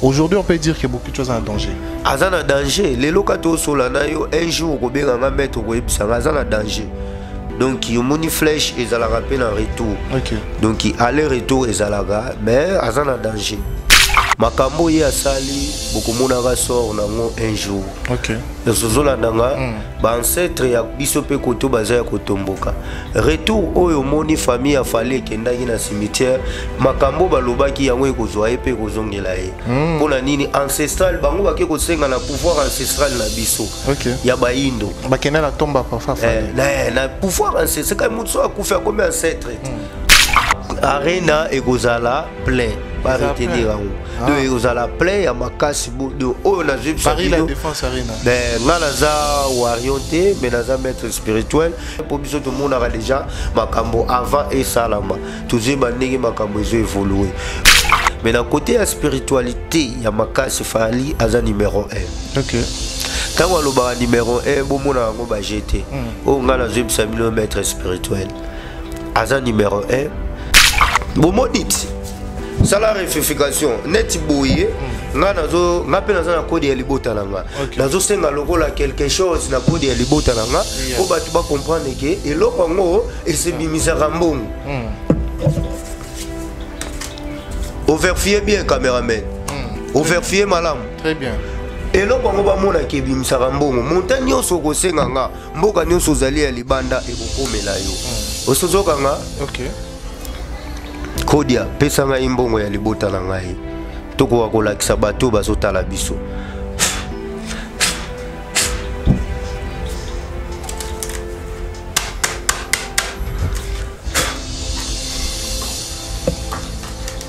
Aujourd'hui, on peut dire que Boketshu aza na danger. Aza na danger. Lelo kati osola na yo un jour okobenga nga maître okoyebisa nga aza na danger. Donc omoni flèche ezalaka mpe na retour. Okay. Donc aller retour ezalaka mais aza na danger. Makambo ye asali bokomonaka sort nango un jour. Okay. Ozolanda nga ba ancêtre ya biso mpe koto baza ya kotomboka. Retour oyo omoni famille ya Fally ekendaki na cimetière, makambo balobaki yango ekozwa ye mpe ekozongela ye. Mpo na nini ancestral bango bake kosenga na pouvoir ancestral na biso ya bayindo. Bakenda na tomba papa Fally. Na pouvoir ancestral kai moto so akufi akomi ancêtre. Arena ekozala plein, ba retenir yango. Donc ekozala plein ya makasi donc oyo nazwi Paris la Défense Arena. Nga naza warrior te, mais naza maître spirituel. Mpo biso tomonaka déjà makambo avant esalama, tozoyeba ndenge makambo ezo évolue. Mais na côté ya spiritualité ya makasi, Fally aza numéro 1. Ntango alobaka numéro 1, bomona yango baje te. Oyo nga nazoyebisa bino, maître spirituel aza numéro 1. Bomoni ti sala rectification neti boye, nga nazo nga mpe naza na code ya libota na nga. Nazosenga lokola quelque chose na code ya libota na nga mpo bato bacomprendre ke eloko yango esebimisaka mbongo. Overfie bien, cameraman, overfie malamu. Très bien. Eloko yango bamonaka ebimisaka mbongo. Montant nyonso okosenga nga, mboka nyonso ozali ya libanda, ekokomela yo. Osozokanga? Okay. Kodia pesa ngai mbongo ya libota na ngai, tokoka kolakisa bato bazotala biso.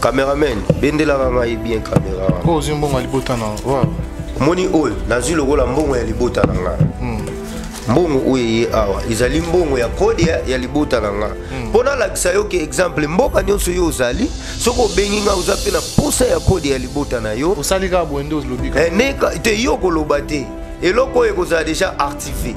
Cameraman, bendelaka ngai bien caméra. Oyo ozwi mbongo ya libota na wow. Omoni oyo nazwi lokola mbongo ya libota na ngai. Mbongo oyo eye awa ezali mbongo ya code ya libota na nga. Mpo nalakisa yo ke exemple, mboka nyonso yo ozali, soki obengi nga, oza mpe na posa ya code ya libota na yo. Osali kaka boye nde olobi kaka. Te, yo koloba te, eloko oyo ekozala déjà activé.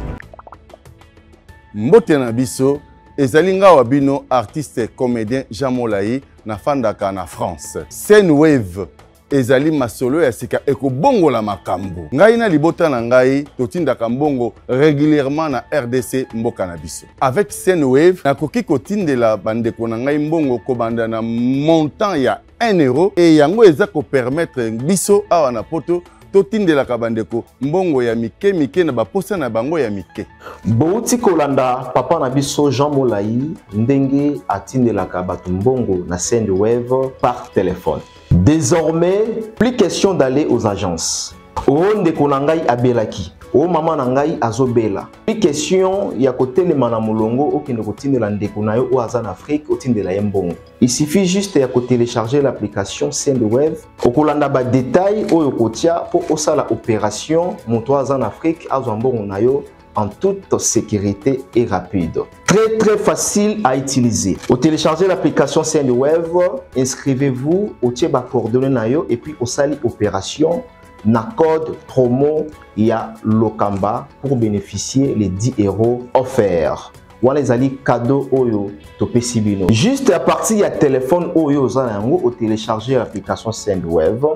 Mbote na biso, ezali nga wa bino artiste comédien Jean Molayi, nafandaka na France. Sendwave ezali masolo ya sika ekobongola makambo. Ngai na libota na ngai totindaka mbongo régulièrement na RDC, mboka na biso. Avec Sendwave, nakoki kotindela bandeko na ngai mbongo kobanda na montant ya 1 euro, e yango eza kopermettre biso awa na poto totindelaka bandeko mbongo ya mike mike na baposa na bango ya mike. Bouti kolanda papa na biso Jean Molayi ndenge atindelaka bato mbongo na Sendwave par téléphone. Désormais, plus question d'aller aux agences. O ndeko na ngai abelaki, o mama na ngai azobela. Plus question ya kotelema na molongo okende kotindela ndeko na yo oyo aza na Afrique, otindela ye mbongo. Il suffit juste ya kotélécharger l'application Sendwave, okolanda ba détail oyo kotia po osala opération, moto aza na Afrique azwa mbongo na yo en toute sécurité et rapide. Très très facile à utiliser. Au télécharger l'application Sendwave, inscrivez-vous, au ba coordonnées na yo et puis osali opération na code promo ya Lokamba pour bénéficier les 10 euros offerts. Wana ezali cadeau oyo topesi bino. Juste à partir ya téléphone oyo oza na yango, o télécharger l'application Sendwave,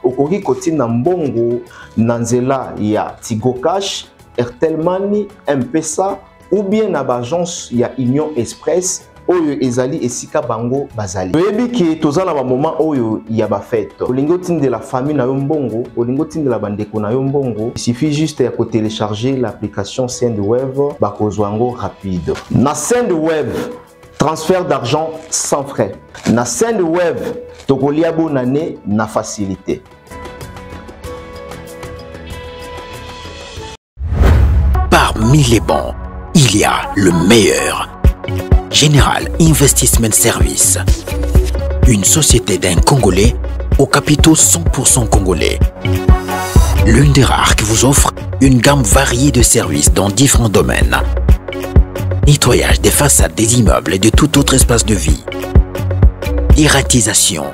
okoki kotinda mbongo na nzela ya Tigo Cash, Airtel Money, M-Pesa ou bien na ba agence ya Union Express oyo ezali esika bango bazali. Toyebi ke toza na ba moment oyo ya ba fête. Olingi otindela famille na yo mbongo, olingi otindela bandeko na yo mbongo, il suffit juste ya kotélécharger l'application Sendwave, bakozwa yango rapide. Na Sendwave, transfert d'argent sans frais. Na Sendwave, tokolia bonane na facilité. Parmi les bons, il y a le meilleur. General Investment Service. Une société d'un Congolais aux capitaux 100% congolais. L'une des rares qui vous offre une gamme variée de services dans différents domaines. Nettoyage des façades des immeubles et de tout autre espace de vie. Dératisation,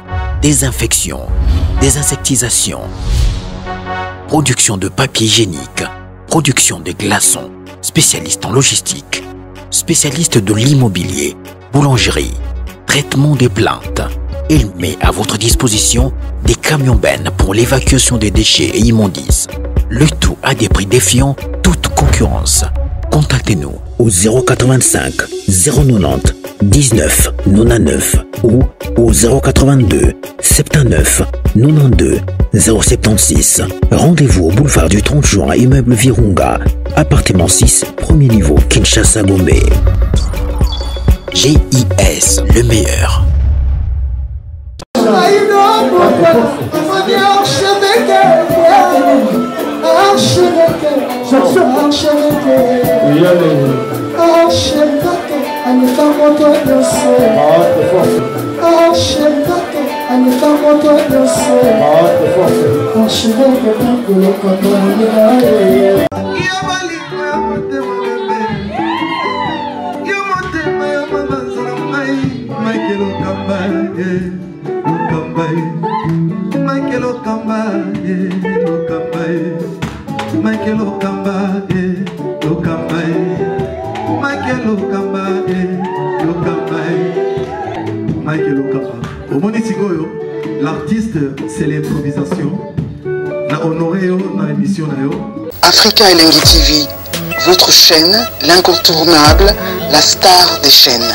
désinfection, désinsectisation, production de papier hygiénique, production de glaçons, spécialiste en logistique, spécialiste de l'immobilier, boulangerie, traitement des plantes. Elle met à votre disposition des camions bennes pour l'évacuation des déchets et immondices. Le tout à des prix défiant toute concurrence. Contactez-nous au 085 090 19 99 ou au 082 79 92 076. Rendez-vous au boulevard du 30 juin, immeuble Virunga, appartement 6, premier niveau, Kinshasa Gombe. GIS, le meilleur. Omoni sikoyo l'artiste c'est l'improvisation na honoré yo na émission na yo. Africa Elengi TV, votre chaîne, l'incontournable, la star des chaînes.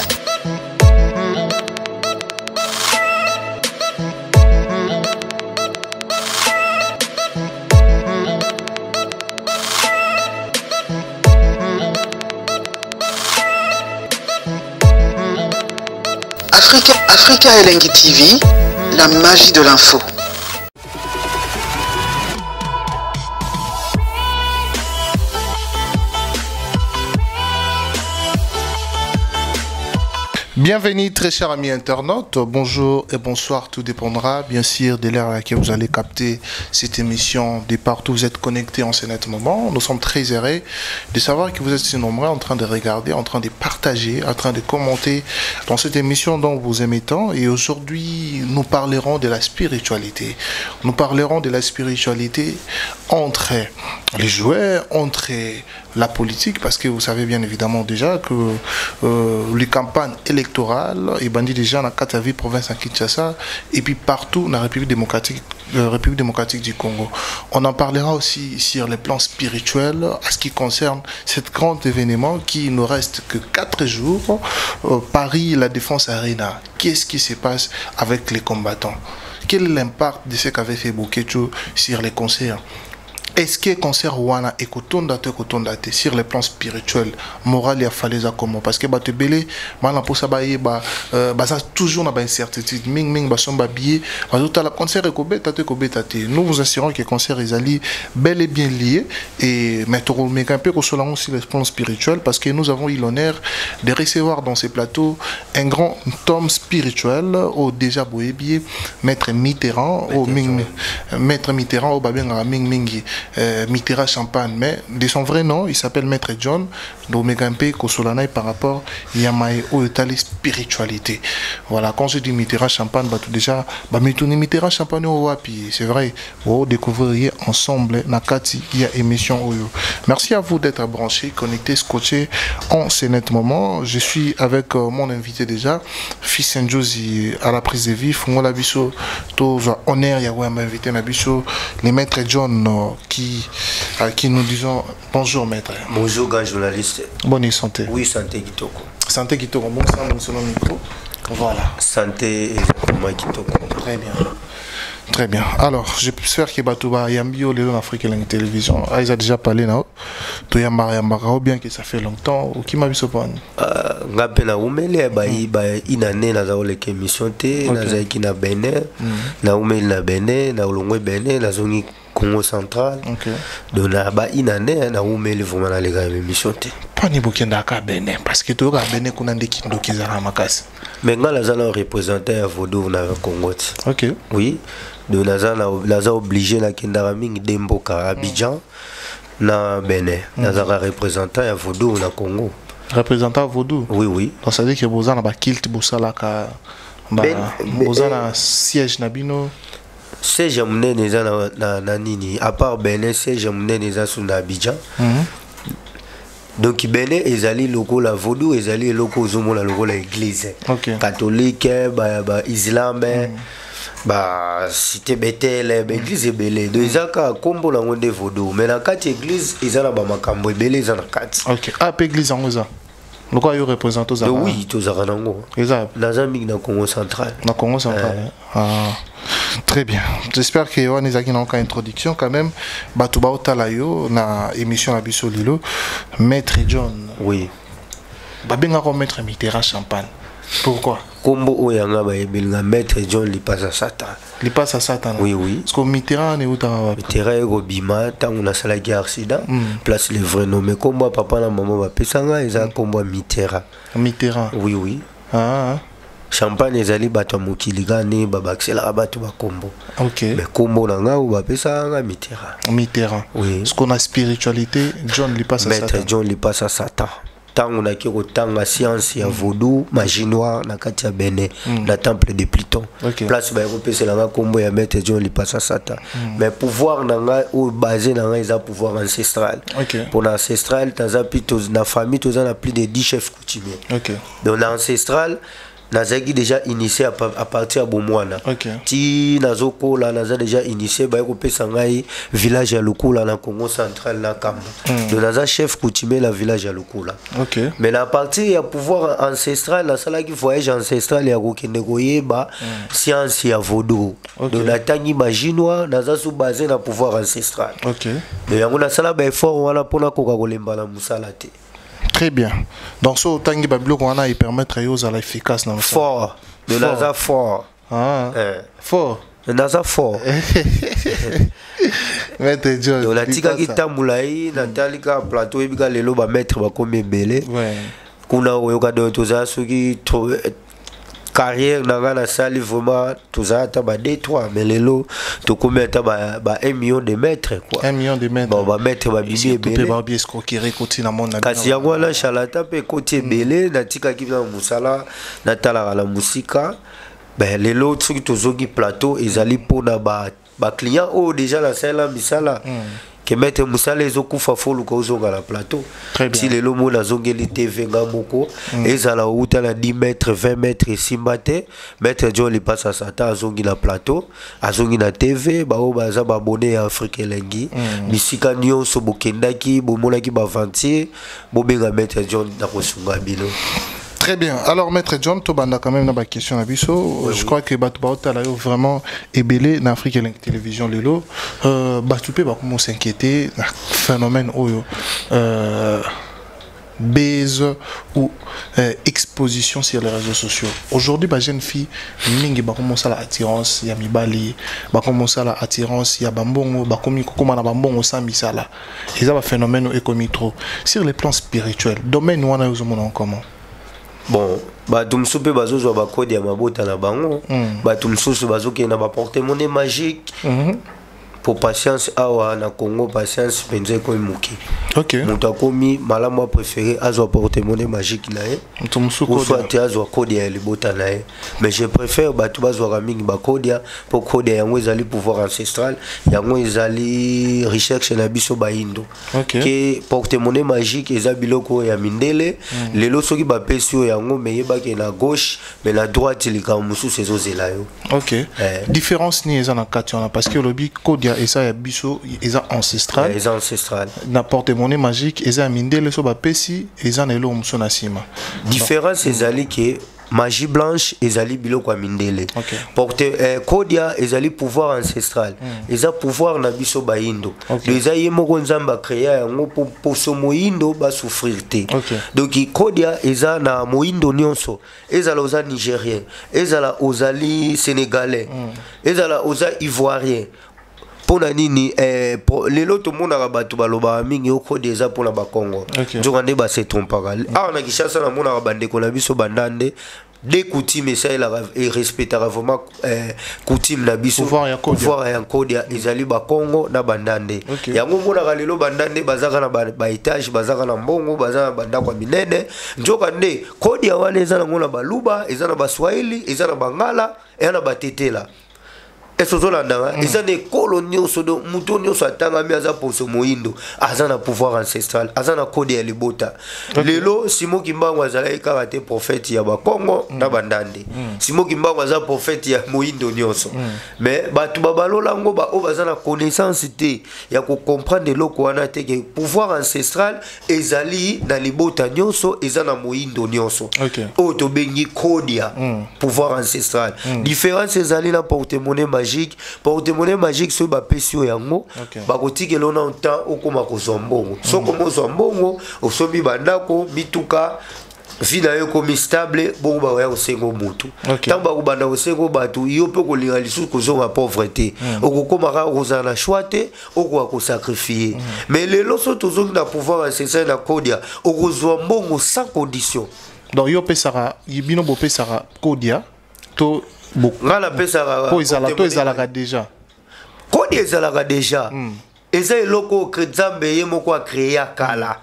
Africa Elengi TV, la magie de l'info. Bienvenue très chers amis internautes, bonjour et bonsoir, tout dépendra bien sûr de l'heure à laquelle vous allez capter cette émission, de partout vous êtes connectés en ce net moment. Nous sommes très heureux de savoir que vous êtes si nombreux en train de regarder, en train de partager, en train de commenter dans cette émission dont vous aimez tant. Et aujourd'hui, nous parlerons de la spiritualité. Nous parlerons de la spiritualité entre les joueurs, entre la politique, parce que vous savez bien évidemment déjà que les campagnes électorales et bandit déjà dans quatre villes province à Kinshasa et puis partout dans la République démocratique du Congo. On en parlera aussi sur les plans spirituels à ce qui concerne cet grand événement qui ne reste que 4 jours, Paris, la Défense Arena. Qu'est-ce qui se passe avec les combattants? Quel est l'impact de ce qu'avait fait Boketshu sur les concerts? Est-ce que concert wana ekotonda te ekotonda te sur le plan spirituel, moral ya falaise comment? Parce que bato ebele bana mposa bayeba, baza toujours na ba incertitude mingi mingi, basomba billet bazotala concert ekobeta te ekobeta te. Nous vous assurons que concert ezali bel et bien lié et mais tokomeka mpe kosola yango sur le plan spirituel, parce que nous avons eu l'honneur de recevoir dans ces plateaux un grand homme spirituel au déjà boyebi, Maître Mitterrand, au Ming, Maître Mitterrand au babengaka mingi mingi. Mitterrand Champagne, mais de son vrai nom, il s'appelle Maître John Domegampe Kosolanaï par rapport à ma spiritualité. Voilà, quand je dis Mitterrand Champagne, bah, tout déjà, bah, Mitterrand Champagne au wapi, c'est vrai, vous découvrirez ensemble Nakati, il y a émission Oyo. Merci à vous d'être branchés, connectés, scotchés en ce net moment. Je suis avec mon invité déjà, Fils Njozi à la prise de vie, Fungola Biso, Toza honneur, il y a un invité Nabiso, les Maîtres John à qui nous disons bonjour maître. Bonjour grand journaliste. Bonne santé. Oui, santé Kitoko. Santé Kitoko, bon sang, bon selon micro. Voilà. Santé exactement Kitoko. Très bien. Très bien. Alors, j'espère que Batouba Yambio, les en Afrique et la télévision, ah, ils ont déjà parlé là. To Yamba Yamba, bien que ça fait longtemps. Ou qui m'a vu ce point? Nga pe na umele, ba i, ba inane na za oleke émission te, na za ki na Benin, na umele na Benin, na olongwe Benin, na zongi Congo central. Donc na ba inane na umele vraiment na leka émission te. Pas ni bokenda ka Benin parce que to ka Benin kuna nde kindoki za makasi. Mais nga naza na représentant ya Vaudou na Congo te. Oui. Donc naza obligé na kendaka mingi de mboka Abidjan na Benin. Naza représentant ya Vaudou na Congo. Représentant Vaudou? Oui, oui. Donc ça veut dire que boza na ba kilt bosalaka ba boza na siège na bino. Siège ya monene eza na nini, à part Benin, siège ya monene eza sur na Abidjan. Donc Benin ezali lokola vaudou, ezali eloko ozomona lokola église catholique, ba, ba islam, ba cité Bethel, ba église ebele. Donc eza kaka nkombo nango nde vaudou, mais na kati église eza na bamakambo ebele eza na kati. Ok, ah, mpe église yango eza lokola yo représente, ozalaka? Donc, oui, tozalaka nango. Eza? Naza mingi na Congo Central. Na Congo Central, hein? Ah, très bien. J'espère que wana ezalaki na oka introduction quand même. Bato baotala yo na émission na biso lelo, Maître John. Oui. Babengaka Maître Mitterrand Champagne, pourquoi? Nkombo oyo yanga bayebeli nga Maître John Lipasa Satan. Lipasa Satan? Oui. Parce que Mitterrand eutaka wapi? Mitterrand ekobima ntango nasalaki accident. Place le vrai nom, mais nkombo ya papa na mama bapesanga eza nkombo ya Mitterrand. Mitterrand? Oui. Ah. Champagne ezali bato ya mokili kaka ndenge babakiselaka bato bakombo. Ok. Mais nkombo na ngai oyo bapesaka nga, Mitterrand. Mitterrand. Oui. Parce qu'on a spiritualité, John Lipasa Maître Satan. John Lipasa Satan. Ntango naki kotanga science ya vaudou, magie noire, na kati ya Benin, na temple de Pluton, place baye kopesela nga nkombo ya Maître John Lipasa Satan. Mais pouvoir na ngai oyo base na ngai eza pouvoir ancestral. Mpona ancestral naza na famille toza na plus de 10 chefs coutumiers. Donc na ancestral nazalaki déjà initié à partir ya bomwana. Ti nazokola, naza déjà initié. Baye kopesa ngai village ya Lukula na Congo Central, na Kamba. Donc naza chef coutumier na village ya Lukula. Mais na partir ya pouvoir ancestral, nasalaki voyage ancestral ya kokende koyeba science ya vaudou. Donc natangi magie noire, naza sous basé na pouvoir ancestral. Donc yango nasala baeffort wana mpona koka kolemba na mosala te. Très bien. Donc so otangi babiloko wana epermettre yo ozala efficace na mosala. Fort de. Fort. Naza fort. Ah. Eh. Fort. Naza fort. Maître John Donc natikaki Lipasa. ntango molai, natali kaka plateau. Oyebi kaka lelo bamaître bakomi ebele. Kuna oyoka, donc tozala soki carrière na ngai nasali vraiment, tozala ata ba 2 3, mais lelo tokomi ata ba 1 million de maîtres quoi. 1 million de maîtres. Bon, bamaître babimi Surtout mpe ebele. baobi escroquerie ekoti na monde na Kasi bino. yango wana charlatan mpe ekoti ebele. Natikaki na mosala, natalaka na mosika. Ben lelo soki tozongi plateau, ezali mpona baclient oyo déjà nasalela misala ke maître mosala ezokufa, fo luka ozonga na plateau. Très bien. Ti lelo mo nazongeli TV nga moko, ezala outa na 10 mètres, 20 mètres, esimba te. Maître John Lipasa Satan azongi na plateau, azongi na TV. Baoyo baza babone ya Afrique Elengi, bisika nyonso bokendaki, bomonaki baventure, bobenga Maître John na kosunga bino. Très bien. Alors, Maître John, tobanda quand même na ba question na biso. Je crois que bato baotala yo vraiment ebele na Afrique Elengi Télévision lelo. Bato pe ba comment s'inquiéter na phénomène oyo base ou exposition sur les réseaux sociaux. Aujourd'hui, ba jeune fille mingi ba commencer la attirance ya mibali, ba commencer la attirance ya bambongo, ba komi kokoma na bambongo sans misala. Eza ba phénomène ekomi trop. Sur le plan spirituel, domaine wana ozomona comment? Bon, bato mosusu mpe bazozwa bakode ya mabota na bango. Bato mosusu bazokende na baporte-monnaie magique. Po patience awa na Congo, patience mpenza ekomi moke. Moto akomi malamu apréféré azwa porte-monnaie magique na ye Moto mosusu ou kodia. soit azwa kode ya libota na ye. Mais je préfère bato bazwaka mingi bakodia, mpo kodia yango ezali pouvoir ancestral, yango ezali recherche na biso bayindo. Ke porte-monnaie magique eza biloko oyo ya mindele. Lelo soki bapesi oyo yango, me yebaki na gauche, mais na droite likambo mosusu ezozela yo. Ok. Différence ni eza na kati wana, parce que olobi kodia eza ya biso, eza ancestral. Eza ancestral. Na porte-monnaie magique eza ya mindele, so bapesi eza na eloko mosusu na nsima. Différence ezali ke magie blanche ezali biloko ya mindele. Porte kodia ezali pouvoir ancestral, eza pouvoir na biso bayindo. Donc eza ye moko Nzambe acréa yango po poso moyindo basouffrir te. Donc kodia eza na moyindo nyonso, ezala oza Nigérien, ezala ozali Sénégalais, ezala oza Ivoirien. Mpona nini lelo tomonaka bato balobaka mingi okodi eza mpona Bakongo? Nzoka nde base trompaka. Awa na Kinshasa namonaka bandeko na biso bandande de coutume esalelaka, erespectaka vraiment coutume na biso. Pouvoir ya kodia. Pouvoir ya nkodia ezali Bakongo na bandande. Yango omonaka lelo bandande bazaka na baétage, bazaka na mbongo, baza na bandako ya minene. Nzoka nde kodia wana eza nango na Baluba, eza na Baswahili, eza na Bangala, eza na Batetela. Ese ozolanda nga? Eza na ekolo nyonso, donc moto nyonso atangami aza poso moyindo, aza na pouvoir ancestral, aza na kode ya libota. Lelo Simon Kimbangu azalaki kaka te prophète ya bakongo na bandande. Simon Kimbangu aza prophète ya moyindo nyonso. Mais bato babalola yango, baoyo baza na connaissance te ya kocomprendre eloko wana te, ke pouvoir ancestral ezali na libota nyonso, eza na moyindo nyonso. Oyo tobengi kodia, pouvoir ancestral. Différence ezali na porte-monnaie magique. Porte-monnaie magique, soki bapesi yo yango, bakotikela yo na temps okóma kozwa mbongo. Soki okoma ozwa mbongo, osombi bandako, mituka, vie na yo ekomi stable, bongo bakoya kosenga motu. Ntango bakobanda kosenga bato, yo mpe kolinga lisusu kozonga pauvre te. Okokóma kaka kozala na choix te, okoka kosacrifier. Mais lelo so tozongi na pouvoir ancestral na kodia, okozwa mbongo sans condition. Donc yo opesaka, bino bopesaka kodia to Ngai napesaka. Po ezala to ezalaka déjà? Kodia ezalaka déjà. Eza eloko oyo Nzambe ye moko acréa kala,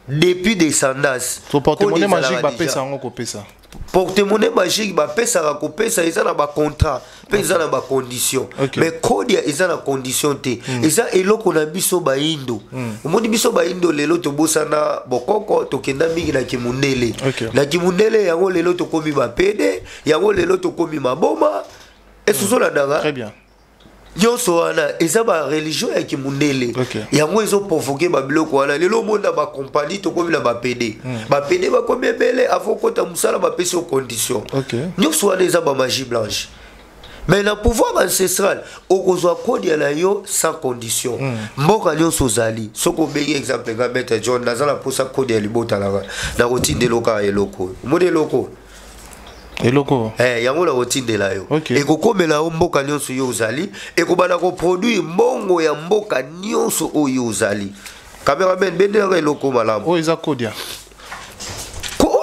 depuis descendance. So porte-monnaie magique, bapesa yango kopesa? Porte-monnaie magique bapesaka kopesa, eza na bacontrat mpe eza na bacondition. Mais kodia eza na condition te. Eza eloko na biso bayindo. Omoni biso bayindo lelo tobosana bokoko, tokenda mingi na kimundele. Na kimundele yango lelo tokomi bapede, yango lelo tokomi maboma. Ese ozolandanga? Très bien. Nyonso wana eza bareligion ya kimundele. Yango ezoprovoquer babiloko wana. Lelo omoni na bacompagnie tokomi na bapede. Bapede bakomi ebele. Avant okota mosala, bapesi yo condition. Nyonso wana eza bamagie blanche. Mais na pouvoir ancestral, okozwa kodia na yo sans condition. Mboka nyonso ozali, soki obengi, exemple nga Maître John, naza na mposa kodia ya libota nanga, nakotindela kaka eloko oyo. Omoni eloko? Eloko? Yango nakotindela yo. Ekokomela yo mboka nyonso yo ozali, ekobanda koproduire mbongo ya mboka nyonso oyo ozali. Cameraman, bendelaka eloko malamu. Oyo eza kodia?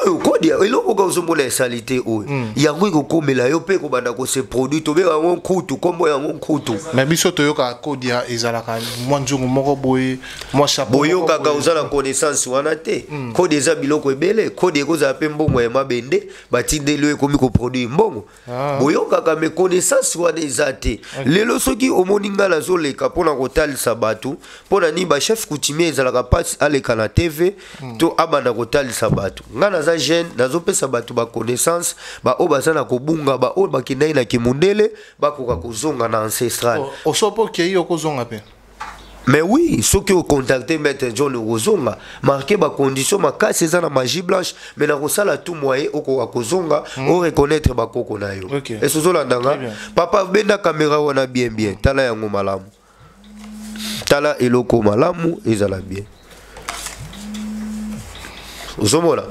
Oyo kodia, eloko kaka ozomona esali te oyo. Yango ekokomela yo mpe ekobanda kose produire. Tobenga yango nkutu, nkombo yango nkutu. Mais biso toyokaka kodia ezalaka mwa nzungu moko boye, mwa chapeau moko Boyokaka. boye. Oza na connaissance wana te. Kode eza biloko ebele. Kode ekozala mpe mbongo ya mabende, batindeli oyo ekomi koproduire mbongo. Boyokaka, mais connaissance wana eza te. Lelo soki omoni ngai nazoleka mpona kotalisa bato, mpona nini bachef coutumier ezalaka mpasi aleka na TV to abanda kotalisa bato? Ngai naza jeune, nazopesa bato baconnaissance, baoyo baza na kobunga, baoyo bakendaki na kimundele, bakoka kozonga na ancestral. Oso mpo okei, okozonga mpe? Mais oui, soki ocontacte Maître John, okozonga marke bacondition makasi. Eza na magie blanche, mais na kosala tout moyen okoka kozonga, oreconnaître bakoko na yo. Ese ozolanda nga? Très bien. Papa, benda caméra wana bien bien, tala yango malamu, tala eloko malamu, ezala bien. Ozomona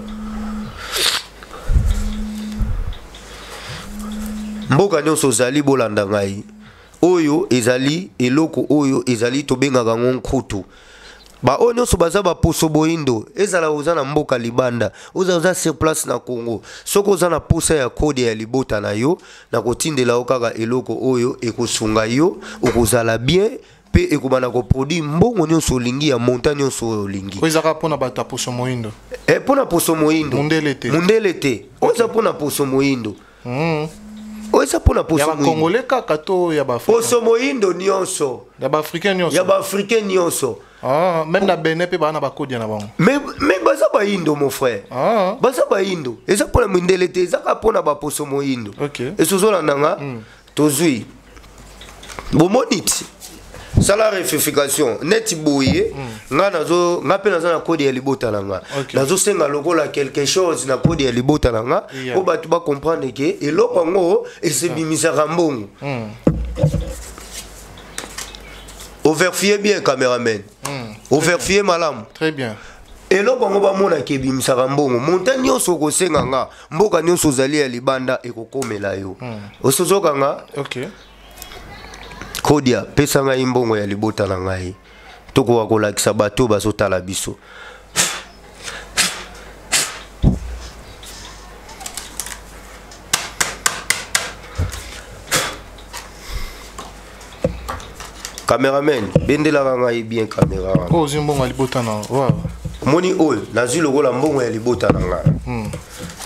mboka nyonso ozali, bolanda ngai. Oyo ezali eloko oyo ezali, tobengaka yango nkutu. Baoyo nyonso baza baposo boyindo, ezala oza na mboka libanda, oza oza sur place na Congo, soki oza na posa ya kode ya libota na yo, nakotindela yo kaka eloko oyo ekosunga yo, okozala bien mpe ekobanda koproduire mbongo nyonso olingi, ya montant nyonso oyo olingi. Oyo ezalaka mpona bato ya poso moyindo? Mpona poso moyindo. Mundele te? Mundele te. Oyo eza mpona poso moyindo. Oyo eza mpona Ya poso moyindo. Bacongolais kaka to ya baafricain? Poso moyindo nyonso. Ya baafricain nyonso? Ya baafricain nyonso. Ah, même na Benin mpe baa na bakodia na bango? Mais baza bayindo, mon frère. Baza bayindo. Eza mpona mindele te, eza kaka mpona baposo moyindo. Esi ozolanda nga? Tozwi, bomoni ti sala rectification neti boye. Nga nazo, nga mpe naza na kode ya libota na nga. Nazosenga lokola quelque chose na kode ya libota na nga mpo bato bacomprendre ke eloko yango esebimisaka mbongo. Overfie bien, cameraman. Overfie malamu. Très bien. Eloko yango bamonaka ebimisaka mbongo, montant nyonso okosenga nga, mboka nyonso ozali ya libanda, ekokomela yo. Osozoka nga? Kodia, pesa ngai mbongo ya libota na ngai, tokoka kolakisa bato oyo bazotala biso. Cameraman, bendelaka ngai bien caméra wana. Oyo ozwi mbongo ya libota na wa? Omoni, oyo nazwi lokola mbongo ya libota na ngai.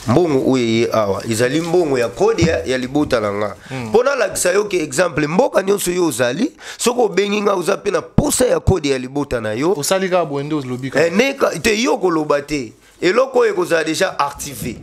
Mbongo oyo eye awa ezali mbongo ya kode ya libota na nga. Mpo nalakisa yo ke exemple, mboka nyonso yo ozali, soki obengi nga, oza mpe na posa ya kode ya libota na yo. Osali kaka boye nde olobi kaka. Eh, te, yo koloba te, eloko oyo ekozala déjà activé.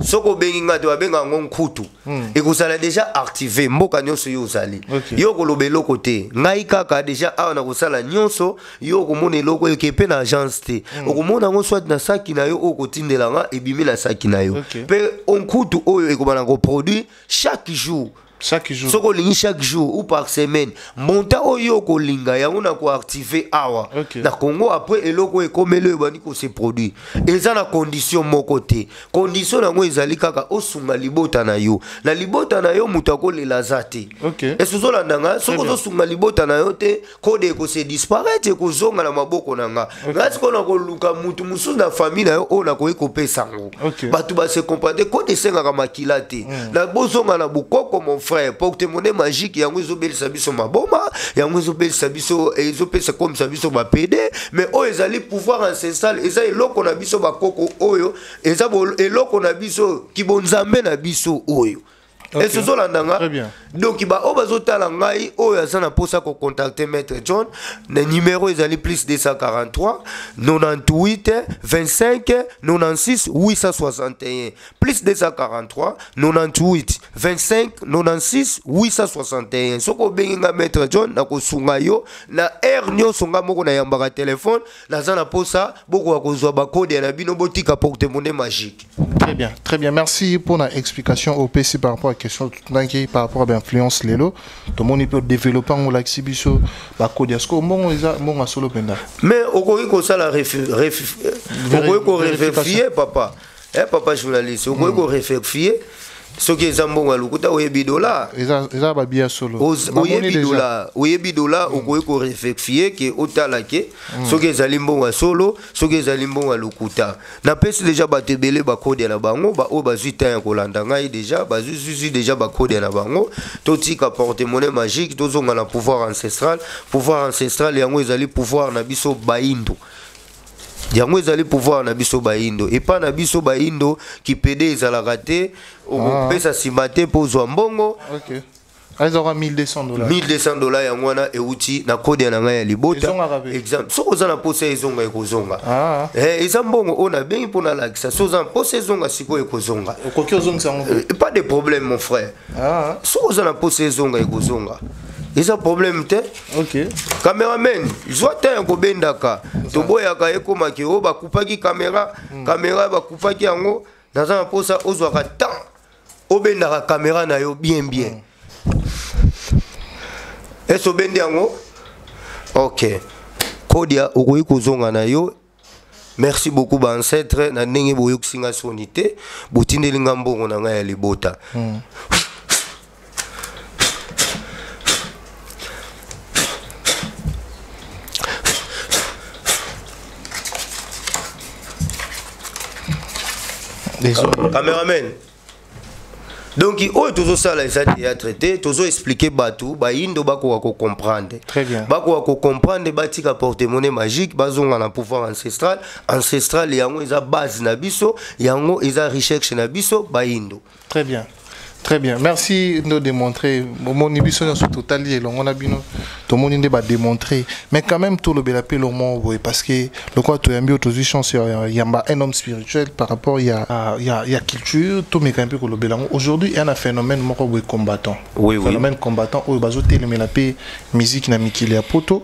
Soki obengi nga te, babenga yango nkutu. Ekozala déjà activé mboka nyonso yo ozali. Yo koloba eloko te, ngai kaka déjà awa na kosala nyonso. Yo okomona eloko oyo eke mpe na agence te. Okomona yango soit na saki na yo, oyo kotindela nga ebimi na saki na yo. Mpe nkutu oyo ekobana koproduire chaque jour. Chaque jour. Soki olingi chaque jour ou par semaine, montant oyo okolinga, yango na koactive awa na Congo. Après, eloko oyo ekomeli, oyo ebandi kose produire, eza na condition moko te. Condition yango ezali kaka osunga libota na yo. Na libota na yo, moto akolela aza te. Ese ozolanda nga? Soki ozosunga libota na yo te, kode ekose disparaître, ekozonga na maboko na nga. Nga sikoyo na koluka mutu mosusu na famille na yo oyo nakoki kopesa yango. Bato base comprendre, kode esengaka makila te. Na bozonga na bokoko, mon frère. Porte-monnaie magique yango ezobelisa biso maboma, yango ezobelisa biso, ezopesa komisa biso bapede. Mais oyo ezali pouvoir ancestral, eza eloko na biso bakoko, oyo eza eloko na biso kibonzambe na biso oyo. Ese ozolanda nga? Très bien. Donc baoyo bazotala ngai, oyo aza na mposa kocontacte maître John, na numéro ezali plus 243 98 25 96 861, plus 243 98 25 96 861. Soki obengi nga maître John, nakosunga yo na heure nyonso. Nga moko nayambaka telefone. Naza na mposa bokoka kozwa bakode na bino, botika porte-monnaie magique. Très bien, très bien. Merci pour l'explication OPC par rapport à la question tout par rapport à l'influence lelo. Tout le monde peut développer on la biso ba code est-ce que mbongo eza mbongo solo penda. Mais okoki kosala okoki korevérifier, papa. Eh, papa journaliste, okoki korevérifier soki eza mbongo ya lokuta. Oyebi dollar. Eza ba bien solo. Oyebi dollar, oyebi dollar. Okoki korevérifier ke otala ke soki ezali mbongo ya solo, soki ezali mbongo ya lokuta. Napesi déjà bato ebele bakode na bango. Baoyo bazwi temps ya kolanda ngai déjà, bazwi zwi déjà bakode na bango. Totika porte-monnaie magique, tozonga na pouvoir ancestral. Pouvoir ancestral yango ezali pouvoir na biso bayindo, yango ezali pouvoir na biso bayindo. Epai na biso bayindo, kipede ezalaka te, okopesa nsima te mpo ozwa mbongo. OK. Ezalaka 1200 dollars. 1200 dollars yango wana euti na kode na ngai ya libota. Ezongaka mpe? Exemple, soki oza na mposa ezonga, ekozonga. Ah. Eza mbongo oyo nabengi mpo nalakisa. Soki oza na mposa ezonga sikoyo, ekozonga. Okoki ozongisa yango mpe? Pas de problème, mon frère. Ah. Soki oza na mposa ezonga, ekozonga, eza problème te. Cameraman, zwa te ya kobendaka. Toboyaka ekomaki oyo bakupaki caméra. Caméra bakupaki yango. Naza na mposa ozwaka temps, obendaka caméra na yo bien bien. Ese obendi yango? Ok, kodia okoki kozonga na yo. Merci beaucoup baancêtre na ndenge boyokisi nga soni te, botindeli nga mbongo na ngai ya libota. Désolé. Cameraman, donc oyo tozosala eza théâtre te. Tozoexplike bato bayindo bakoka kocomprendre. Très bien. Bakoka kocomprendre, batika porte-monnaie magique, bazonga na pouvoir ancestral. Ancestral yango eza base na biso, yango eza recherche na biso bayindo. Très bien. Très bien. Merci de nous démontrer. Omoni biso nyonso totali elongo na bino. Tomoni nde ba démontrer. Mais quand même tout le bela pe le mot boye, parce que le quoi toyambi tozwi chance ya yamba un homme spirituel par rapport ya culture tout, mais quand même kolobela yango. Aujourd'hui, il y a un phénomène moko boye combattant. Oui. Phénomène combattant oyo bazotelemela pe musique na mikili ya poto.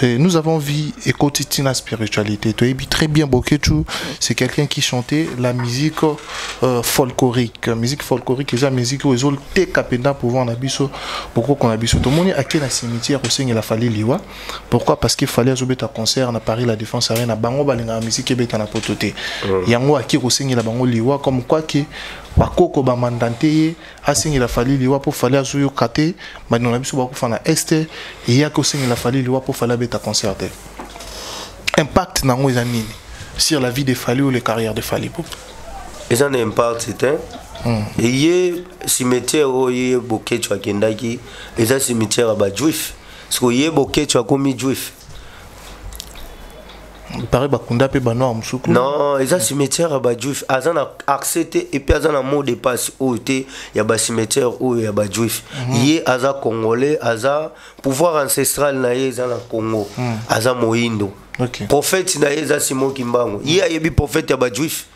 Et nous avons vu ekoti tina spiritualité. Toyebi très bien Boketshu, c'est quelqu'un qui chantait la musique folklorique. Musique folklorique eza musique oyo ezoteka mpenza pouvoir na biso, bokoko na biso. Tomoni ake na cimetière osengela Fally liwa. Pourquoi? Parce que Fally azobeta concert na Paris, la Défense Arena. Bango balingaka musique ebeta na poto te. Yango ake kosengela bango liwa, comme quoi ke bakoko bamandante ye asengela Fally liwa mpo Fally azoyoka te. Bandeko na biso bakufa na Est, eyaki osengela Fally liwa mpo Fally abeta concert te. Impact nango eza nini sur la vie de Fally ou les carrières de Fally Ipupa? Eza na impact te. Eye cimetière oyo ye Boketshu akendaki eza cimetière ya bajuif. Siko ye Boketshu akomi juif. Paraît bakunda pe ba noir musuku. Non, eza cimetière ya ba juif, aza na accès te et puis aza na mot de passe oyo te ya ba cimetière oyo ya ba juif. Ye aza congolais, aza pouvoir ancestral na ye eza na Congo. Aza moyindo. Prophète na ye eza Simon Kimbangu. Ye ayebi prophète ya ba juif.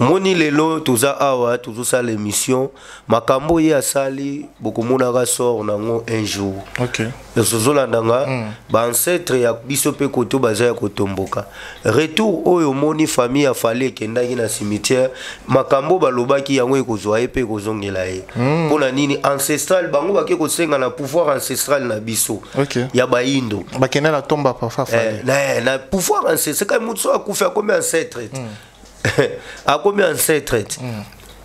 Moni lelo toza awa tozosala émission, makambo ye asali bokomonaka sort nango un jour. Tozolanda nga ba ancêtre ya biso pe koto baza ya kotomboka. Retour oyo omoni famille ya Fally ekendaki na cimetière, makambo balobaki yango ekozwa ye pe ekozongela ye. Mpona nini ancestral bango bake kosenga na pouvoir ancestral na biso. Ya bayindo. Bakenda na tomba papa Fally. Na pouvoir ancestral kay mutso akufi akomi ancêtre. Akomi ancêtre.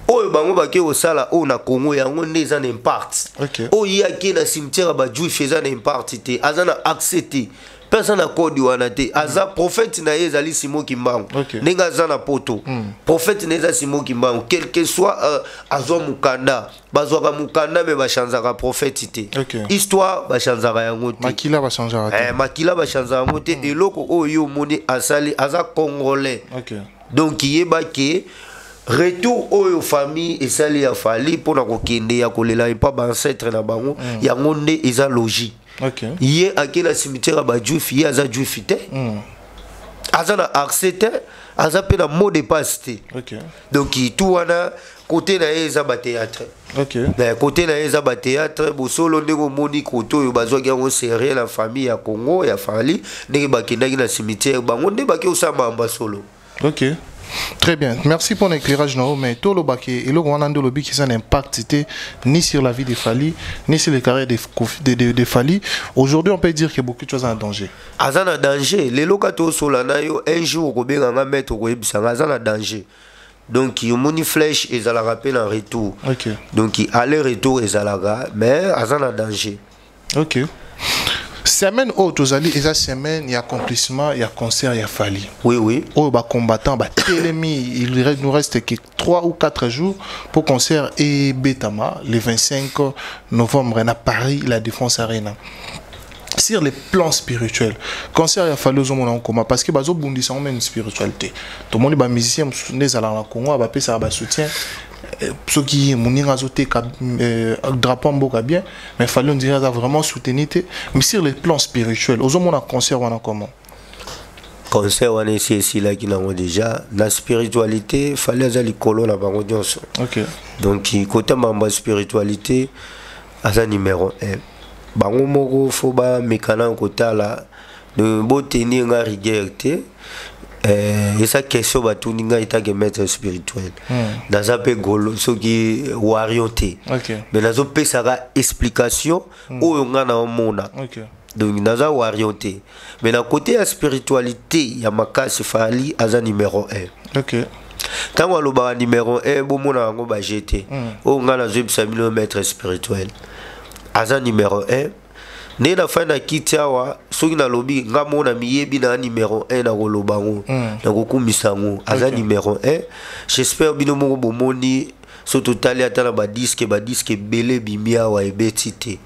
Oyo bango bake kosala oyo na Congo yango nde eza na impact. Oyo ye ake na cimetière ya ba juif eza na impact te, aza na accès te. Pe aza na code wana te. Aza prophète na ye ezali Simon Kimbangu. Ndenge aza na poto. Prophète na ye eza Simon Kimbangu. Quel que soit azwa mukanda, bazwaka mukanda mais bachanzaka prophète te. Histoire bachanzaka yango te. Makila bachanzaka te. Makila bachanzaka yango te. Eloko oyo yo omoni asali aza congolais. Donc yeba ke retour oyo famille esali ya Fally pona kokende ya kolela epa ba ancêtre na bango, yango nde eza logique. Ye ake na cimetière ya ba juif, ye aza juif te. Aza na accès te, aza pe na mot de passe te. Donc tout wana côté na ye eza ba théâtre. Na côté na ye eza ba théâtre, bosolo ndenge omoni côté oyo bazwaki yango sérieux la famille ya Congo ya Fally ndenge bakendaki na cimetière bango nde bake osamba mba solo. Très bien. Merci pour l'éclairage, Nao. Mais tout le bac et le Rwanda, le bic, ça n'impacte ni sur la vie de Fally, ni sur les carrières de Fally. Aujourd'hui, on peut dire que beaucoup de choses sont en danger. Aza na danger. Les locataires sont là, un jour, on va mettre au web, ça en danger. Donc, il y a une flèche et ça la rappelle en retour. Donc, aller-retour et ça la mais aza na danger. Semaine oyo tozali eza semaine ya accomplissement ya concert ya Fally. Oui, oui. Oyo ba combattant ba telemi, il nous reste que 3 ou 4 jours pour concert et Betama le 25 novembre à Paris, la Défense Arena. Sur le plan spirituel, concert ya Fally ozomona ngo comment? Parce que bazo bundisa ngo même spiritualité. Tout le monde ba musicien mosusu nde ezalaka na Congo, ba pesa ba soutien. Soki moninga azoteka drapeau mboka bien, mais Fally on dirait aza vraiment soutenu te. Mais sur le plan spirituel, ozomona concert wana comment? Concert wana esi esilaki nango déjà. Na spiritualité, Fally aza likolo na bango nyonso. Donc côté mambo ya spiritualité aza numéro 1. Bango moko fo ba mekana kotala de botenir nga rigueur te. Esa question batuni nga etake maître spirituel. Naza pe golo soki warrior te. Mais nazo pesaka explication oyo nga na omona. Donc naza warrior te. Mais na côté ya spiritualité ya makasi Fally aza numéro 1. Tango alobaka numéro 1 bomona yango ba jeter. Oyo nga nazo yebisa bino maître spirituel. Aza numéro 1. Nde na fin na kiti awa, soki nalobi, nga mona miyebi na numéro 1 na koloba ngo, na kokumisa ngo. Aza numéro 1. J'espère bino moko bomoni, so totali ata na ba disque, ba disque ebele ebimi awa ebeti te.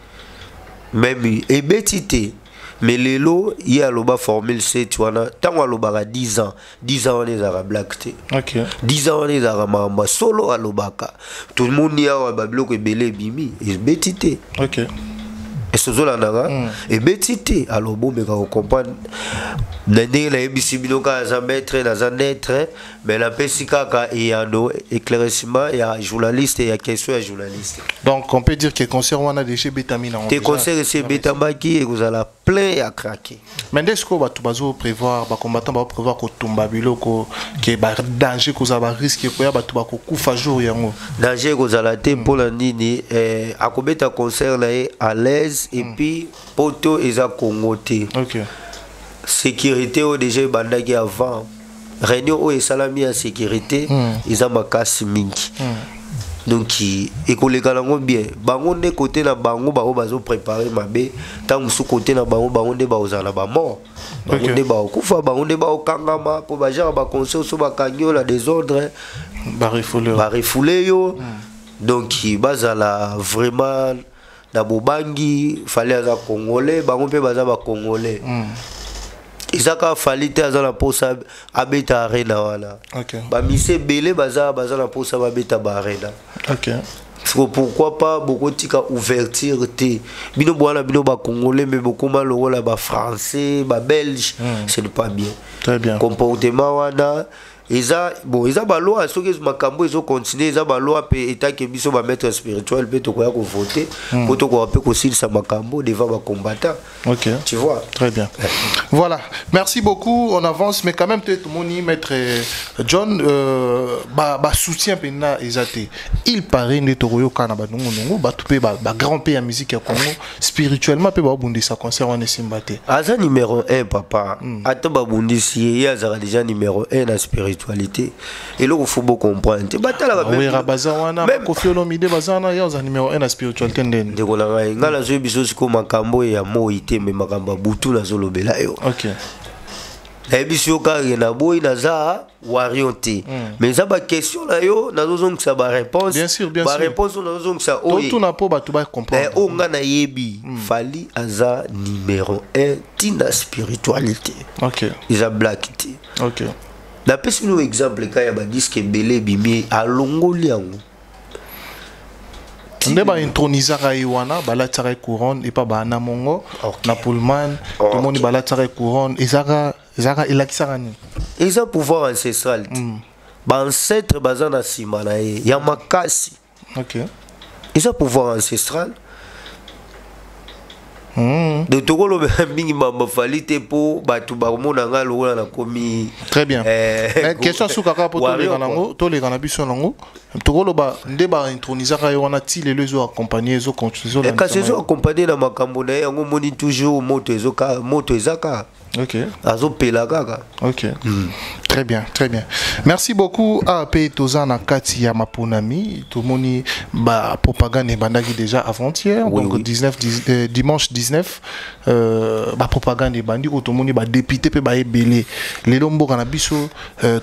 Même ebeti te. Mais lelo, ye aloba formule 7 wana, tango alobaka 10 ans, 10 ans wana ezalaka blague te. 10 ans wana ezalaka makambo ya solo alobaka. Tout le monde awa ba biloko ebele ebimi, ebeti te. Est-ce que ozolanda nga? Ebeti te. Alors bomeka kocomprendre. Na ndenge nayebisi bino kaka aza maître, naza naître, mais napesi kaka eyano, éclaircissement ya journaliste, ya question ya journaliste. Donc on peut dire que concert wana déjà ebetami na Te déjà. concert esi ebetamaki, ekozala plein ya craquer. Mais nde sikoyo bato bazo prévoir, ba combattant bazo prévoir kotumba biloko, ke ba danger kozala, ba risque ekoya, bato bakokufa jour yango. Danger ekozala te mpona nini? Akobeta concert na ye à l'aise et puis poto eza Congo te. Sécurité oyo déjà ebandaki avant. Réunion oyo esalami ya sécurité, eza makasi mingi. Donc ekoleka nango bien. Bango nde côté na bango, bango bazo préparer mabe. Tango mosusu côté na bango, bango nde bakozala na ba mort. Bango nde bakokufa, bango nde bakokangama, po ba genre ba conseil so bakangi yo na désordre. Ba refoulé yo. Ba refoulé yo. Donc bazala vraiment na bobangi, fallait aza congolais, bango mpe baza ba congolais. Eza kaka Fally te aza na mposa abeta arena wana. Bamise ebele baza na mposa babeta baarena. Siko pourquoi pas bokotika ouverture te? Bino bwana bino bacongolais, mais bokoma lokola bafrançais, babelge. Ce n'est pas bien. Très bien. Comportement wana eza bon, eza baloi. Soki makambo ezocontinue, eza baloi mpe etake biso bamaître spirituel mpe tokoya kovote mpo tokoka mpe kosilisa makambo devant bacombattant. Tu vois? Très bien. Voilà. Merci beaucoup. On avance, mais quand même, tout le monde, maître John, bah, soutien pena ezate. Il paraît que Toroyo kana ba nungu nungu, ba tout ba, ba grand pays à musique au Congo, spirituellement pe ba bundisa concert on esimbate. Aza numéro 1 papa. Ato ba bundisi ye azaka déjà numéro 1 na spiritualité. Et là il faut beaucoup comprendre. Te batala ba Ah oui, Rabaza wana, Koffi Olomide bazana, ye aza numéro 1 na spiritualité ndeni. Ndeko na ngai, nga nazoyebi biso siko makambo ya moi te, me makambo ya butu nazolobela yo. Nayebi yo kaka na boyi naza warrior te. Mais eza baquestion na yo, nazozongisa baréponse. Bien sûr, bien sûr. Baréponse oyo nazozongisa oyo. Totuna po bato ba comprendre. Oyo nga nayebi, Fally aza numéro 1 ntina spiritualité. Eza blague te. Napesi bino exemple ka ya badisque ebele ebimi, alongoli yango. Nde baintronisaka ye wana, balatisaka ye couronne epa baana mongo na Pullman. Tomoni balatisaka ye couronne, ezaka elakisaka nini? Eza pouvoir ancestral te. Baancêtre baza na nsima na ye ya makasi. Eza pouvoir ancestral. Donc tokolobela mingi mamba Fally te mpo bato bakomona nga lokola nakomi. Très bien. Mais question suka kaka po toleka nango, toleka na biso nango, tokoloba nde baintronisaka ye wana ti lelo ezo accompagne, ezo continue? Kasi ezo accompagne na makambo na ye yango. Omoni toujours moto ezoka, moto eza kaka. Azopela kaka. Ok. Très bien, très bien. Merci beaucoup. AP toza na kati ya maponami, tomoni ba propagande ebandaki déjà avant-hier, donc 19 10, dimanche 19, ba propagande ebandi oyo tomoni ba député pe ba ebele. Lelo mboka na biso,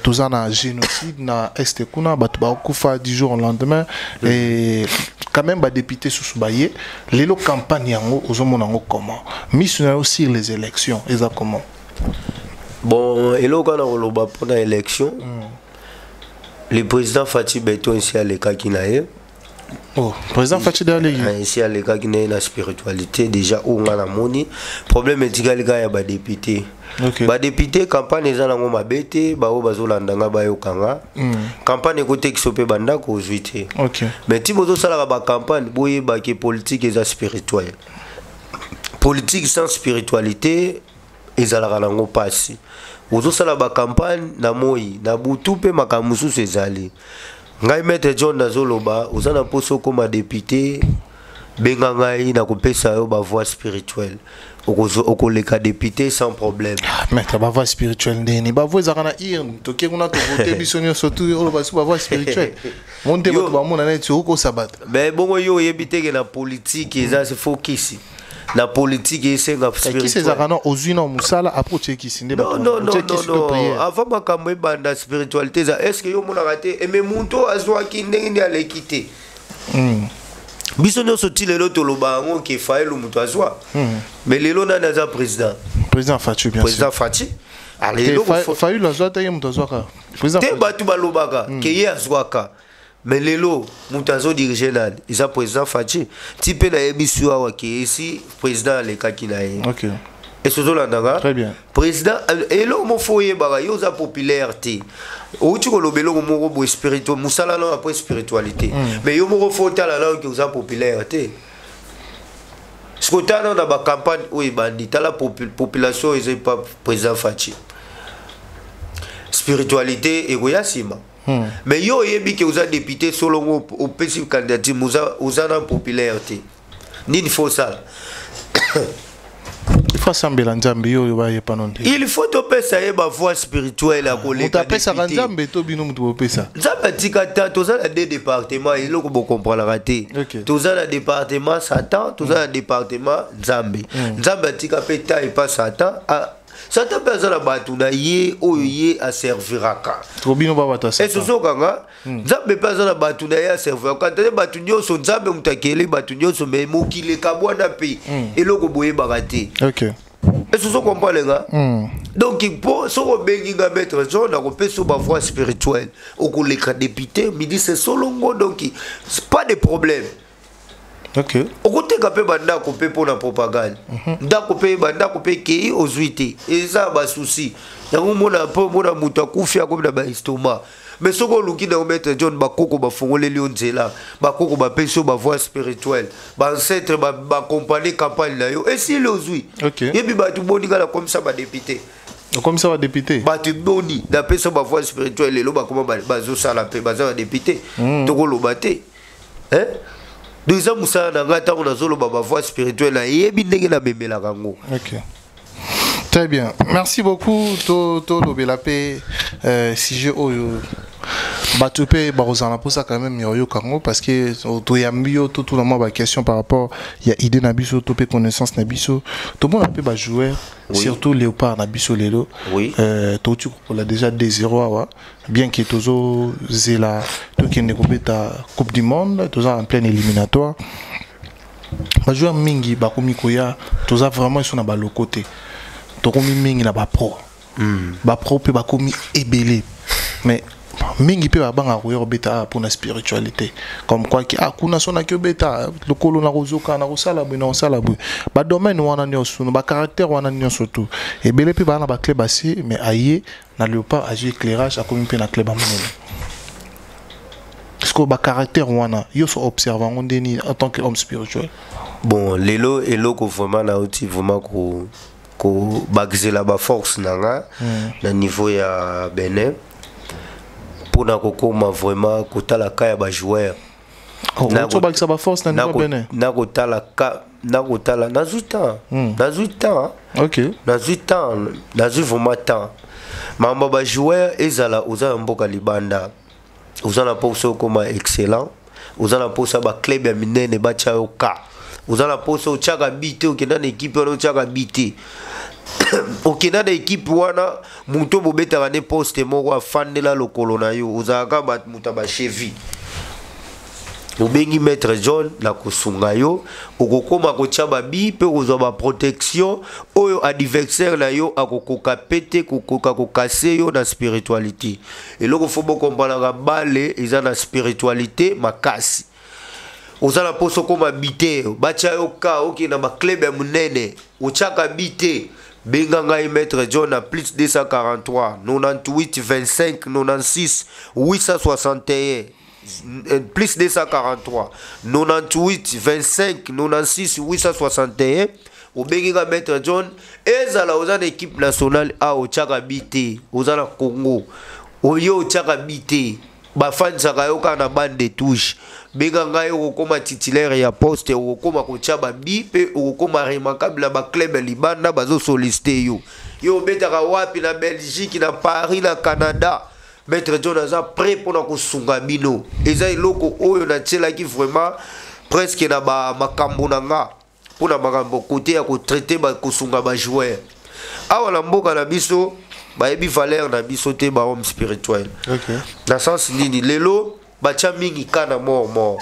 toza na génocide na est kuna, bato bakufa du jour au lendemain et quand même ba député susu baye. Lelo campagne yango ozomona yango comment? Miso na yo sur les élections eza comment? Bon, eloko wana koloba mpona élection, le président Fatshi Béton esi alekaki na ye. Oh, président Fatshi de aleki. Ah, esi alekaki na ye na spiritualité déjà. Oyo nga namoni, problème etikali kaka ya badéputé. Badéputé, campagne eza nango mabe te. Baoyo bazolanda nga bayokanga, campagne ekotekisa mpe bandako ozwi te. Mais ti bozosalaka bacampagne, boyebaki politique eza spirituel. Politique sans spiritualité ezalaka nango mpasi. Ozosala bacampagne na moi na butu mpe makambo mosusu ezali. Ngai maître John nazoloba, oza na mposa okóma député, benga ngai, nakopesa yo bavoix spirituelle, okoleka député sans problème. Ah, maître, bavoix spirituelle ndeni? Bavoix ezalaka na urne, toke kuna tovote biso nyonso tu. Oloba so bavoix spirituelle mo nde bato bamona neti okosa bato. Mais bongo yo oyebi teke na politique eza fo kisi, na politique esenga. Kisi ezalaka na ozwi na mosala, après otie kisi nde. Non, non, non, non, non. Avant makambo ebanda, spiritualité eza. Est ce que yo omonaka te eme moto azwaki ndenge nde aleki te? Biso nyonso ti lelo toloba yango ke Fayulu moto azwa. Mais lelo nani aza président? Président Fatshi, bien. Président Fatshi. Fayulu azwa te, ye moto azwaka. Te, bato balobaka ke ye azwaka, mais lelo moto azodirige nani? Eza président Fatshi. Ti mpe nayebi su awa ke esi président alekaki na ye. Ese ozolandanga? Président, eloko moko oyebaka, yo oza populaire te, outi koloba eloko moko boye spirituel, mosala nao après spiritualité. Mais yo moko fo otala nao ke oza populaire te. Soki otala nao na bacampagne oyo ebandi, tala population oyo eza epa président Fatshi, spiritualité ekoya nsima. Mais yo oyebi ke oza député solongo, opesi candidature, oza na populaire te, nini fo osala? Il faut asambela Nzambe, yo oyo bayepano nde. Il faut topesa ye bavoix spirituelle ya koleka. Apesaka Nzambe to bino moto bopesa? Nzambe atika ta. Toza na deux département, eloko bokomprenaka te. Toza na département Satan, toza na département Nzambe. Nzambe atika mpe ta epa Satan. Satan mpe aza na bato na ye oyo ye aserviraka. Bino ba bato. Esozokanga, Nzambe mpe aza na bato na ye aserviraka te. Bato nyonso, Nzambe moto akeli bato nyonso, mais mokili ekabwana mpe eloko boyebaka te. Ese ozo comprendre nga? Donc mpo soki obengi nga maître John, nakopesa yo bavoix spirituelle, okoleka député, ministre, solongo. Donc pas de problème. Okoteka mpe bandako mpe mpo na propagande. Ndako mpe, bandako mpe ekei, ozwi te, eza basusi yango. Mona mpo mona moto akufi, akomi na baestomac. Mais soki oluki na yo maître John, bakoko bafongoleli yo nzela, bakoko bapesi yo bavoix spirituelle, baancêtre baaccompagne campagne na yo, esili, ozwi. Yebi bato boni nga nakomisa badéputé? Okomisa badéputé? Bato boni napesa bavoix spirituelle, lelo bakoma bazosala mpe baza badéputé. Tokoloba te, hein? Donc eza mosala na ngai. Ntango nazoloba bavoix spirituelle, nayebi ndenge namemelaka yango. Ok. Très bien. Merci beaucoup. To to lobela pe sujet oyo bato mpe bakozala na mposa quand même ya oyoka yango, parce que toyambi yo, totuna mwa baquestion par rapport ya idée na biso to mpe connaissance na biso. Tomona mpe bajoueur, surtout Léopard na biso lelo. Touti kokola déjà 2-0 awa, bien que tozozela tokende kobeta Coupe du monde, toza en pleine éliminatoire. Bajoueur mingi bakomi koya, toza vraiment eso na baloko te, tokomi mingi na bapro. Bapro mpe bakomi ebele, mais mingi mpe babangaka koya kobeta awa mpona spiritualité, comme quoi ki ah kuna so naki obeta lokolo na kozoka, na kosala boye, na kosala boye. Badomaine wana nyonso, bacaractère wana nyonso, tu ebele mpe baa na baclub asi, mais aye na Léopard, azwi éclairage, akomi mpe na club ya monene. Parce que bacaractère wana yo so observe yango ndeni en tant que homme spirituel? Bon, lelo eloko vraiment nauti vraiment ko kobakisela baforce na nga na niveau ya Benin mpona kokóma vraiment kotala ka ya bajoueur. Obakisa baforce na niveau Benin? Nakotala ka, nakotala, nazwi temps, nazwi temps. Nazwi temps, nazwi vraiment temps. Makambo ya bajoueur, ezala oza na mboka libanda, oza na mposa okóma excellent, oza na mposa baclub ya minene batya yo ka, oza na mposa otyaka bi te, okenda na équipe wana, otyaka bi te, okenda na équipe wana, moto bobetaka nde poste moko afandela lokolo na yo, ozalaka moto ya bacheville, obengi maître John na kosunga yo, okokóma kotya babi mpe kozwa baprotection oyo adversaire na yo akokoka pe te kokoka kokase yo na spiritualité. Eloko fo bokompanaka, bale eza na spiritualité makasi. Oza na mposa okóma buteur, batya yo ka, okende na baclub ya monene, otyaka bi te, benga ngai maître John na plus 243 98 25 96 861, plus 243 98 25 96 861. Obengi nga maître John, ezala oza na équipe nationale a, otyaka bi te, oza na Congo oyo otyaka bi te, bafandisaka yo kaka na bande de touche, benga ngai, okokóma titulaire ya poste, okokóma kotya babi mpe okokóma remarquable na baclub ya libanda. Bazosollicite yo, yo obetaka wapi? Na Belgique, na Paris, na Canada. Maître John aza prêt mpona kosunga bino. Eza eloko oyo natielaki vraiment presque na bamakambo na nga mpona makambo kote ya kotraite, kosunga bajoueur awa na mboka na biso. Bayebi valeur na biso te, bahomme spirituel. Na sens nini? Lelo batya mingi ka na mort mort,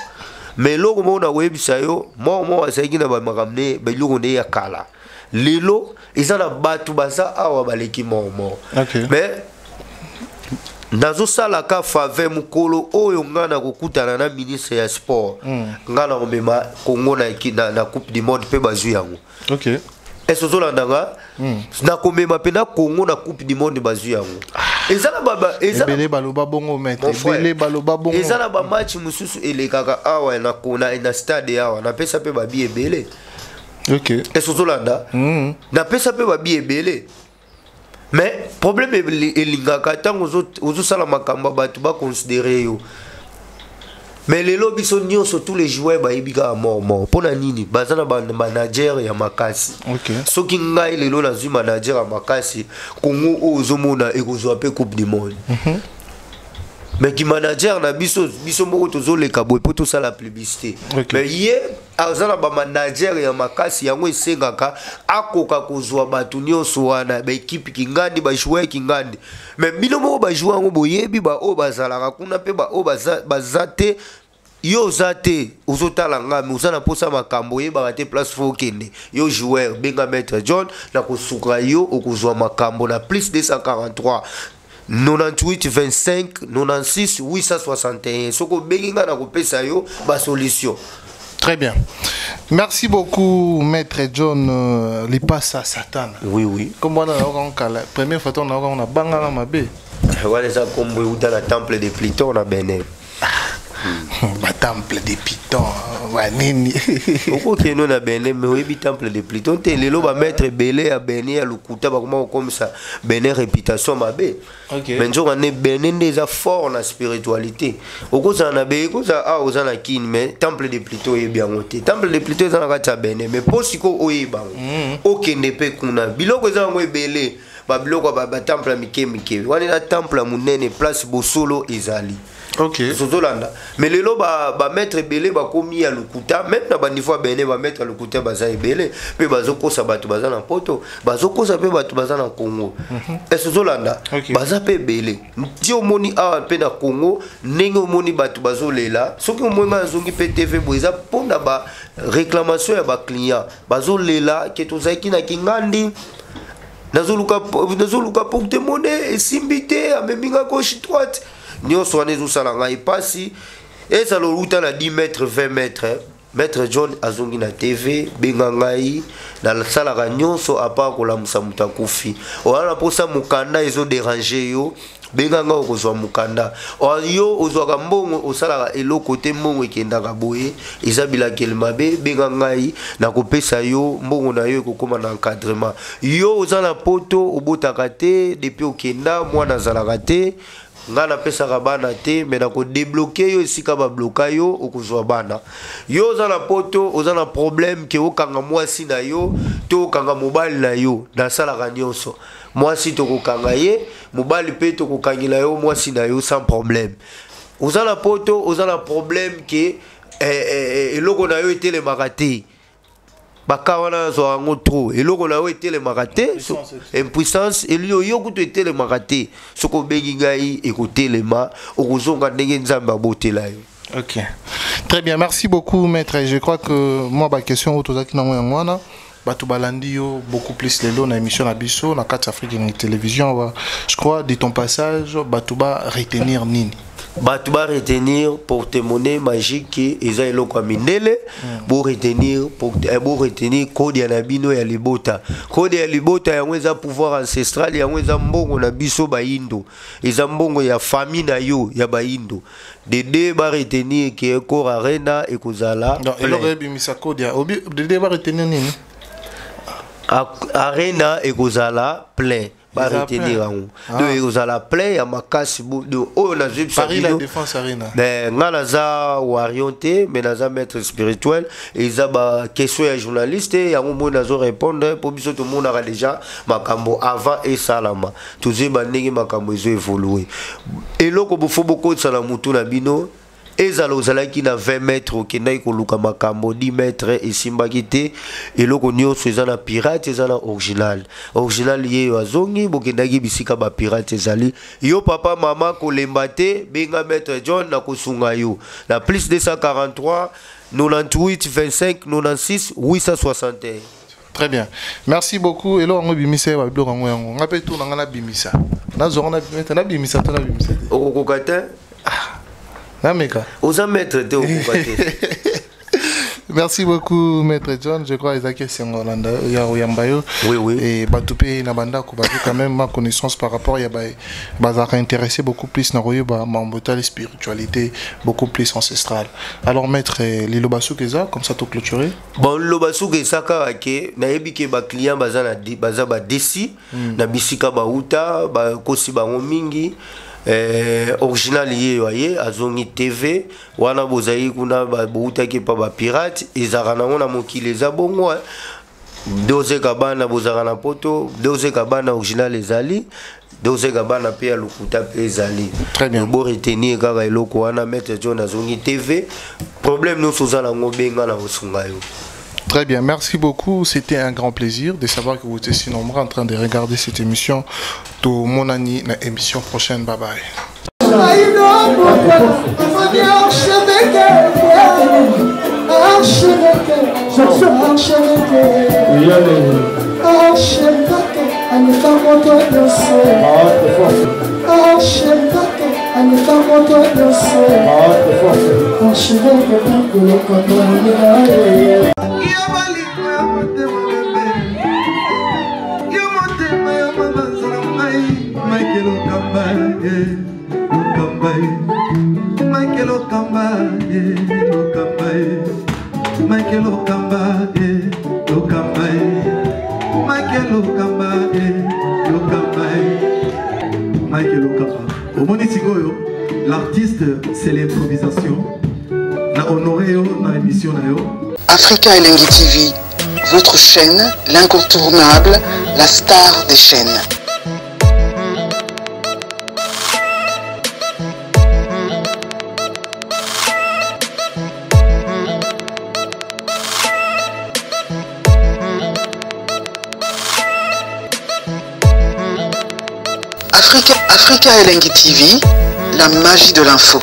mais eloko moko na koyebisa yo, mort mort azalaki na bamakambo ne biloko nde ya kala. Lelo eza na bato baza awa baleki mort mort. Mais nazosalaka faveur, mokolo oyo ngai nakokutana na ministre ya sport, ngai nakomema Congo na Coupe du monde mpe bazwi yango. Ese ozolanda nga? Nakomema mpe na Congo na Coupe du monde, bazwi yango. Eza na ebele baloba bongo, maître, ebele baloba bongo. Eza na bamatch mosusu elekaka awa na stade awa, napesa mpe babi ebele. Ese ozolanda? Napesa mpe babi ebele, mais problème elingaka ntango ozosala makambo ya bato baconsidere yo. Mais lelo biso nyonso, tous les joueurs bayebi kaka mort mort. Mpo na nini? Baza na bamanager ya makasi. Soki ngai lelo nazwi manager ya makasi, Congo oyo ozomona ekozwa mpe Coupe du monde. Mais ki manager na biso, biso moko tozoleka boye mpo tosala publicité. Mais ye aza na bamanager ya makasi, yango esengaka akoka kozwa bato nyonso wana, baekipe kingandi, bajoueur kingandi. Mais bino moko bajoueur yango boyebi baoyo bazalaka kuna mpe baoyo baza te. Yo oza te, ozotala nga, mais oza na mposa makambo, oyebaka te place fo okende. Yo joueur, benga Maître John, nakosuka yo, okozwa makambo na plus 243 98 25 96 861. Soki obengi nga, nakopesa yo basolution. Très bien. Merci beaucoup, Maître John Lipasa Satan. Oui. Comme on a la première fois, on a on a bangala mabe. Wana eza nkombo euta na temple de Pluton na Benin. Ba temple de Python, banini. Okokende na Benin, mais oyebi temple de Pluton te. Lelo bamaître ebele ya Benin ya lokuta bakoma kokomisa Benin réputation mabe. Mais nzoka nde Benin nde eza fort na spiritualité. Okozala na Benin, ekozala awa oza na Kini, mais temple de Pluton oyebi yango te. Temple de Pluton eza na kati ya Benin, mais mpo sikoyo oyeba yango, okende mpe kuna. Biloko eza yango ebele, babiloko ya batemple ya mike mike wana, eza temple ya monene, place bosolo ezali. Tozolanda, mais lelo bamaître ebele bakomi ya lokuta. Même na baniveau ya Benin, bamaître ya lokuta baza ebele mpe bazokosa bato baza na Poto, bazokosa mpe bato baza na Congo. Ese ozolanda? Baza mpe ebele. Ti omoni awa mpe na Congo, ndenge omoni bato bazolela, soki omoni nga azongi mpe TV boye, eza mpona baréclamation ya baclient bazolela ke tozalaki na Kingandi, nazoluka porte monnaie, esimbi te, amemi nga gauche droite. Nyonso wana ezosala ngai mpasi. Ezala oluta na 10 mètre, 20 mètre, Maître John azongi na TV, benga ngai, nasalaka nyonso à part kolamusa moto akufi. Oya na mposa mokanda, ezodéranger yo, benga ngai, okozwa mokanda. Yo ozwaka mbongo, osalaka eloko te, mbongo ekendaka boye, eza bilakeli mabe, benga ngai, nakopesa yo mbongo na yo, ekokóma na encadrement. Yo oza na Poto, obotaka te, depuis okenda mwana azalaka te, ngai napesaka bana te, mais nakodébloquer yo esika babloka yo, okozwa bana. Yo oza na Poto, oza na problème ke okanga mwasi na yo to okanga mobali na yo, nasalaka nyonso. Mwasi tokokanga ye, mobali mpe tokokangela yo mwasi na yo sans problème. Oza na Poto, oza na problème ke eloko na yo etelemaka te, baka wana azwa yango trop, eloko na yo etelemaka te, impuissance elio yo kutu etelemaka te, soki obengi ngai, ekotelema, okozonga ndenge Nzambe abotela yo. Ok. Très bien, merci beaucoup, maître. Je crois que moi, ma question autour de bato balandi yo beaucoup plus lelo na émission na biso na kati Afrique na télévision. Je crois, de ton passage, bato ba retenir nini? Bato ba retenir porte-monnaie magique eza eloko ya mindele. Bo retenir code ya na bino ya libota. Code ya libota yango eza pouvoir ancestral, yango eza mbongo na biso bayindo, eza mbongo ya famille na yo ya bayindo. Dede ba retenir ke Accor Arena ekozala. Eloko ebimisa code ya obi. Dede ba retenir nini? Arena ekozala plein, baretenir yango. Donc ekozala plein ya makasi. Oyo nazwibisa bino, nga naza warrior te, mais naza maître spirituel. Eza baquestion ya journaliste, yango moi nazo répondre, mpo biso tomonaka déjà makambo avant esalama, tozoyeba ndenge makambo ezo évolue. Eloko bofo bokotisa na mutu na bino, ezala ozalaki na 20 mètre, okendaki koluka makambo 10 mètre, esimbaki te, eloko nyonso eza na pirate, eza na original. Original ye yo azongi, bokendaki bisika bapirate ezali. Yo papa, mama, kolemba te, benga Maître John, na kosunga yo na plus 243 98 25 96 861. Très bien. Merci beaucoup. Elo yango bimisa ba biloko yango yango. Nga pe tout na nga na bimisa. Nazonga na bimisa, na bimisa to na bimisa te. Okokoka te. Nameka. Oza maître te, okoka te. Merci beaucoup, Maître John. Je crois Isaac Sengolanda ya Oyambayo. Oui. Et Batoupé na banda ko quand même ma connaissance par rapport ya ba bazaka intéressé beaucoup plus na royeba mambota spiritualité beaucoup plus ancestrale. Alors maître, liloba suka eza comme ça to clôturer. Bon, liloba suka eza kaka ke nayebi ke ba client baza na baza ba déçus na bisika bauta, bakosi bango mingi. Original ye yo aye azongi TV wana, bozali kuna, boutaki epa bapirate, ezalaka nango na mokili, eza bongo. Dozeka bana bozalaka na Poto, dozeka bana original ezali, dozeka bana mpe ya lokuta mpe ezali. Très bien. Bo retenir kaka eloko wana, Maître John azongi TV. Problème nyonso oza nango, benga, na kosunga yo. Très bien, merci beaucoup. C'était un grand plaisir de savoir que vous êtes si nombreux en train de regarder cette émission. Tomonani, na émission prochaine. Bye bye. Aïdo Amoni archevêque Archevêque Archevêque Archevêque Aleka moto nyonso Archevêque Aleka moto nyonso Archevêque Kolokoto Michael Okamba, eh, Okamba, eh. Michael Okamba, eh, Okamba, eh. Michael Okamba, eh, Okamba, eh. Michael Okamba, eh, Okamba, eh. Michael Okamba. Omoni sikoyo, l'artiste, c'est l'improvisation. Na honoré yo na émission na yo. Africa Elengi TV, votre chaîne, l'incontournable, la star des chaînes. Africa, Africa Elengi TV, la magie de l'info.